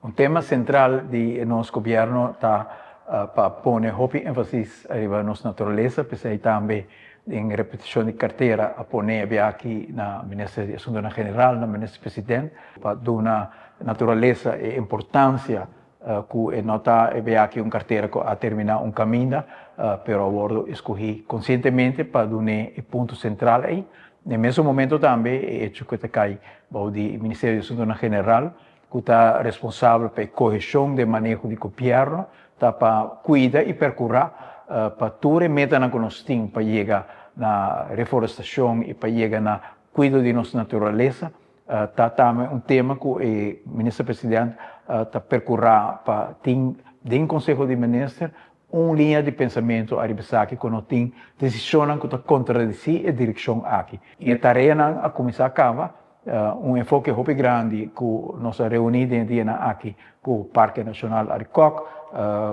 Un tema central di nos gobierno ta pa pone hopi enfasis riba nos naturalesa, p'esey tambe den reparticion di cartera a pone aki na Minister di Asuntonan General, na Minister President, pa duna naturalesa e importancia cu no ta aki un cartera cu a termina un caminda, pero a wordo escogi conscientemente pa duna e punto central ey. Na mesun momento tambe, e hecho cu ta cay bou di Ministerio di Asuntonan General, cu ta responsabel pa cohesion di maneho di gobierno, ta pa cuida y percura pa tur meta cu nos tin pa yega na reforestacion y pa yega na cuido di nos naturalesa, ta tambe un tema cu e Minister President ta percura pa tin den Conseho di Minister un liña di pensamento ariba esaki, cu no tin decision cu ta contradeci e direccion aki. Y e tarea a cuminsa caba, un enfoke hopi grandi cu nos a reuni den dia aki cu Parke Nacional Arikok,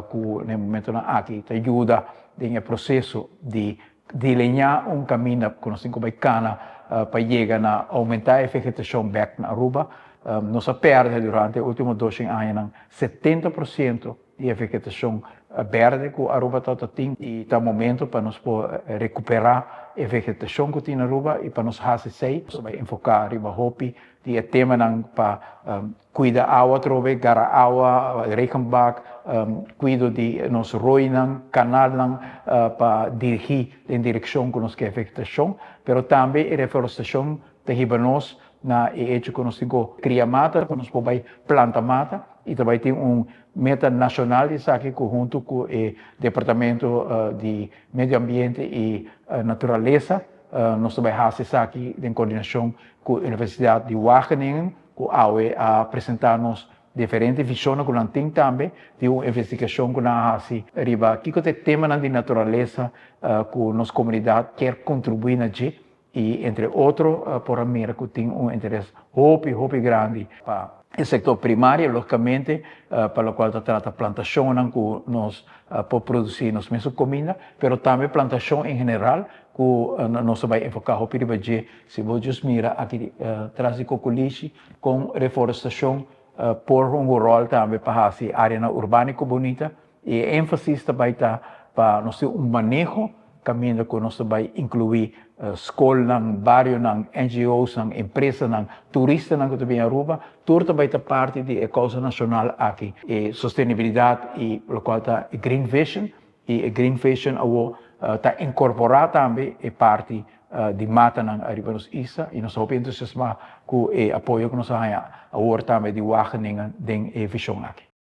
cu na momento aki ta yuda den proceso di delinea un caminda cu nos tin cu cana pa yega na aumenta e vegetacion back na Aruba. Nos a perde durante e ultimo 2 aña 70% di vegetacion berde cu Aruba ta tin y ta momento pa nos recupera e vegetacion cu tin na Aruba y pa nos haci esey, nos bay enfoca riba hopi di tema nan pa cuida awa trobe, gara awa, regenbak, cuido di nos rooinan, canalnan, pa dirigi den direccion cu nos kier vegetacion, pero tambe e reforestacion ta hiba nos na e hecho cu nos tin cu cria mata, cu nos por planta mata, y tambe tin un meta nacional esaki hunto cu e Departamento di Medio Ambiente y Naturalesa, nos tambe ta haci esaki den coordinacion cu Universidad di Wageningen, cu a presenta nos diferente vision cu nan tin tambe di un investigacion cu nan a haci riba kico ta e tema di naturalesa cu nos comunidad kier contribui na dje y, entre otro, por a mira cu tin un interes hopi hopi grandi pa e sector primario, logicamente, pa locual ta trata plantacion cu nos por produci nos mes cuminda, pero tambe plantacion en general cu nos ta bay enfoca hopi riba dje. Si bo mira aki tras di Cocolishi, cu reforestacion por un rol tambe pa haci area urbano bunita y enfasis tambe ta pa nos tin un maneho caminda cu nos bay inclui scol, bario, NGOs, empresa, turista cu tambe Aruba, tur tambe ta parti di e causa nacional aki, e sostenibilidad y locual ta Green Vision, y e Green Vision awo ta incorpora tambe e parti di mata nan ariba nos isla y nos ta entusiasma cu e apoyo cu nos a haya awor tambe di Wageningen den e vision aki.